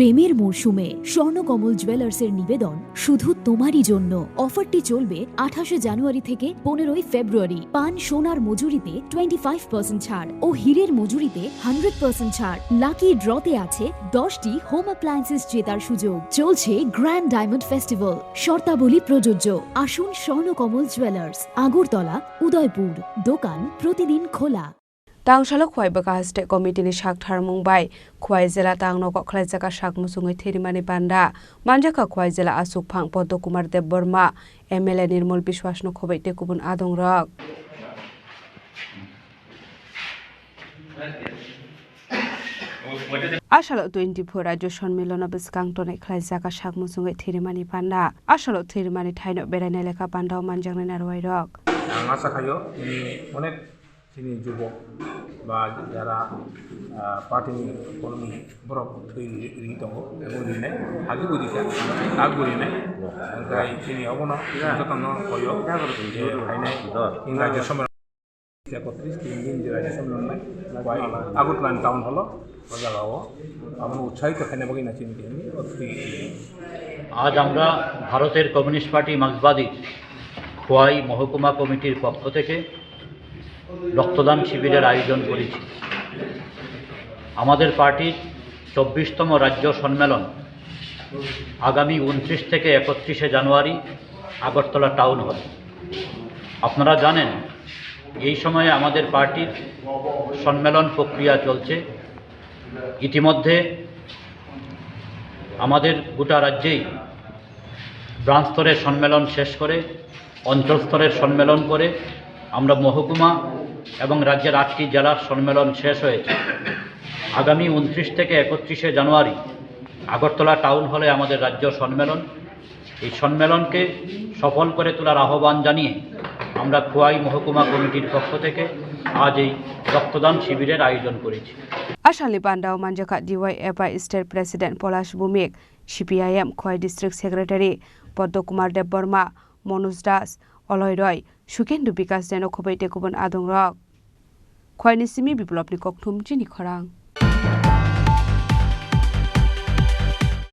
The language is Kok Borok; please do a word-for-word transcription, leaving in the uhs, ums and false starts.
প্রেমের মরশুমে স্বর্ণকমল জুয়েলার্সের নিবেদন শুধু তোমারই জন্য। অফারটি চলবে আঠাশে জানুয়ারি থেকে পনেরোই ফেব্রুয়ারি। পান সোনার মজুরিতে টোয়েন্টি ফাইভ পার্সেন্ট ছাড় ও হীরের মজুরিতে হান্ড্রেড পার্সেন্ট ছাড়। লাকি ড্রতে আছে দশটি হোম অ্যাপ্লায়েন্সেস জেতার সুযোগ। চলছে গ্র্যান্ড ডায়মন্ড ফেস্টিভ্যাল, শর্তাবলী প্রযোজ্য। আসুন স্বর্ণকমল জুয়েলার্স, আগরতলা, উদয়পুর। দোকান প্রতিদিন খোলা। Tangsalo Khwai Bwkha Haste Committee ni sak tharmung bai Khwai jela tangno kok khlaijak a sak muchungwi thirimani panda manjakha Khwai jela Achukphang Poddo Kumar Debbarma, M L A Nirmol Biswas no khoboi tei kubun adongrok. Asalo twenty-four Rajyo Sonmilono bwskang tonwi khlaijak a sak muchungwi thirimani panda. Asalo thirimani thaino beraina lekha panda o manjaknai narwai rok. Ang asa khaio, ini onek chini jubok ba jara, ah, party ni kolom borok thwi ri tongo, ebo rinai, agi bo rikha, ag bo rinai. Onkhe chini obono jotono koyo, je phainai, in Rajyo Sabha ekotris tin din je Rajyo Sabha nai, bai Agartala town hall o, o jaga o, abono utsahito khaina bagwi na chini khe, o thwi. আজ আমরা ভারতের communist party মার্ক্সবাদী খোয়াই মহকুমা কমিটির পক্ষ থেকে রক্তদান শিবিরের আয়োজন করেছি। আমাদের পার্টির চব্বিশতম রাজ্য সম্মেলন আগামী ঊনত্রিশ থেকে একত্রিশে জানুয়ারি আগরতলা টাউন হল। আপনারা জানেন, এই সময়ে আমাদের পার্টির সম্মেলন প্রক্রিয়া চলছে। ইতিমধ্যে আমাদের গোটা রাজ্যেই ব্রাঞ্চ স্তরের সম্মেলন শেষ করে, অঞ্চল স্তরের সম্মেলন করে আমরা মহকুমা এবং রাজ্যের আটটি জেলার সম্মেলন শেষ হয়েছে। আগামী ঊনত্রিশ থেকে একত্রিশে জানুয়ারি আগরতলা টাউন হলে আমাদের রাজ্য সম্মেলন। এই সম্মেলনকে সফল করে তোলার আহ্বান জানিয়ে আমরা খোয়াই মহকুমা কমিটির পক্ষ থেকে আজ এই রক্তদান শিবিরের আয়োজন করেছি। Asalni panda o manjakha D Y F I State President Polash Bhumik, C P I M Khwai District Secretary Poddo Kumar Debbarma, Manoj Das, Oloi Roy, Sukendra Bikash Deno khoboi tei kubun adongrok. Khwaini simi Biplopni kokthum chini khorang.